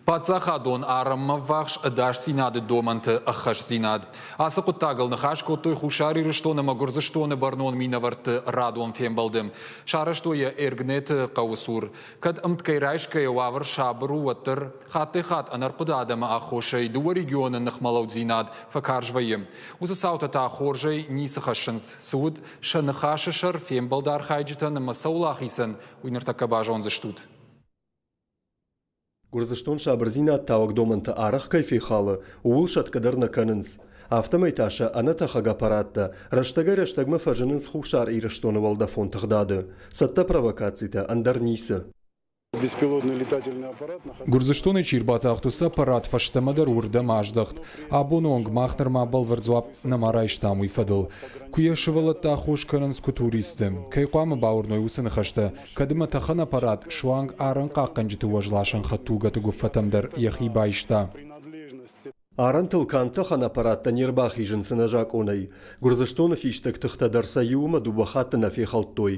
Паддзахадон арӕнмӕ ввахс ӕдасдзинады домӕнты ӕххӕстдзинад. Ацы хъуыддагыл ныхас кодтой Хуссар Ирыстон ӕмӕ Гуырдзыстоны бӕрнон минӕвӕртты радон фембӕлды. Сарӕзтой йӕ Эргнеты хъӕуы цур. Кӕд ӕмткӕй райсгӕйӕ уавӕр сабыр у, уӕддӕр хаттӕй-хатт ӕнӕрхъуыды адӕмы аххосӕй дыууӕ регионы ныхмӕлӕуддзинад фӕкарз вӕййы. Уыцы цаутӕ та хорзӕй ницы хӕссынц. Цы уыд сӕ ныхасы сӕр фембӕлды архайджытӕн ӕмӕ цӕуыл ахицӕн, уый ныртӕккӕ базондзыстут. Гуырдзыстон сабырдзинад тауӕг домӕнтӕ арӕх кӕй фехалы, ууыл сӕтгӕ дӕр нӕ кӕнынц. Афтӕмӕй та сӕ ӕнӕтӕхӕг аппараттӕ рӕстӕгӕй-рӕстӕгмӕ фӕзынынц Хуссар Ирыстоны уӕлдӕфон тыгъдады. Цӕттӕ провокацитӕ, ӕндӕр ницы. Гуырдзыстонӕй чи рбатахт, уыцы аппарат фӕстӕмӕ дӕр уырдӕм аздӕхт. Абоны онг мах нырма бӕлвырд дзуапп нӕма райстам уый фӕдыл. Куы йӕ сывӕллӕттӕ аххос кӕнынц, куы туристты. Кӕй хъуамӕ бауырной уыцы ныхӕстӕ, кӕд ӕмӕ тӕхӕн аппарат суанг арӕнхъахъхъӕнджыты уӕзласӕн хӕдтулгӕты гуыффӕтӕм дӕр йӕхи байста. Арӕнтыл канд тӕхӕн аппараттӕ не рбахизынц ӕнӕзакъонӕй. Гуырдзыстоны фистӕг тыхтӕ дӕр сӕ иу ӕмӕ дыууӕ хатты нӕ фехӕлдтой.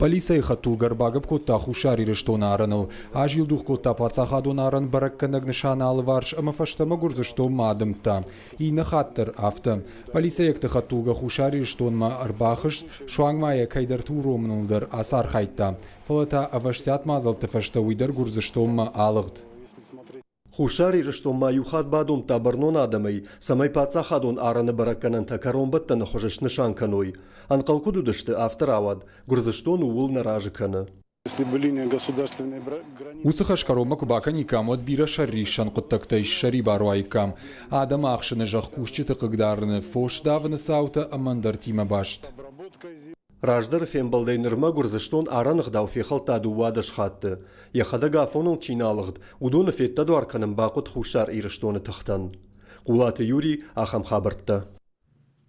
Полицӕйы хӕдтулгӕ ӕрбагӕпп кодта Хуссар Ирыстоны арӕныл, азилдух кодта паддзахадон арӕн бӕрӕггӕнӕг нысаны алыварс ӕмӕ фӕстӕмӕ Гуырдзыстонмӕ адымдта. Иннӕ хатт дӕр афтӕ. Полицӕйӕгты хӕдтулгӕ Хуссар Ирыстонмӕ ӕрбахызт, суанг ма йӕ кӕйдӕрты уромыныл дӕр ацархайдта, фӕлӕ та ӕвӕстиат мадзӕлтты фӕстӕ уый дӕр Гуырдзыстонмӕ алыгъд. Хуссар Ирыстон ма иу хатт бадомдта бӕрнон адӕмӕй, цӕмӕй паддзахадон арӕны бӕрӕггӕнӕнтӕ кӕронбӕттӕны хуызы снысан кӕной. Ӕнхъӕл куыд уыдысты, афтӕ рауад, Гуырдзыстон ууыл нӕ разы кӕны. Уыцы хӕс кӕронмӕ куы бакӕниккам, уӕд бирӕ сӕрриссӕн хъуыддӕгтӕй ссӕрибар уаиккам. Адӕмы ӕхсыны зӕхкусджыты хъыгдарыны, фос давыны цаутӕ ӕмӕ ӕндӕртимӕ баст. Раздӕры фембӕлдӕй нырмӕ Гуырдзыстон арӕныгъдау фехӕлдта 12 хатты. Йӕхӕдӕг афоныл чи нӕ алыгъд, уыдоны феддӕдуар кӕнын бахъуыд Хуссар Ирыстоны тыхтӕн. Хъулаты Юрий, ахӕм хабӕрттӕ.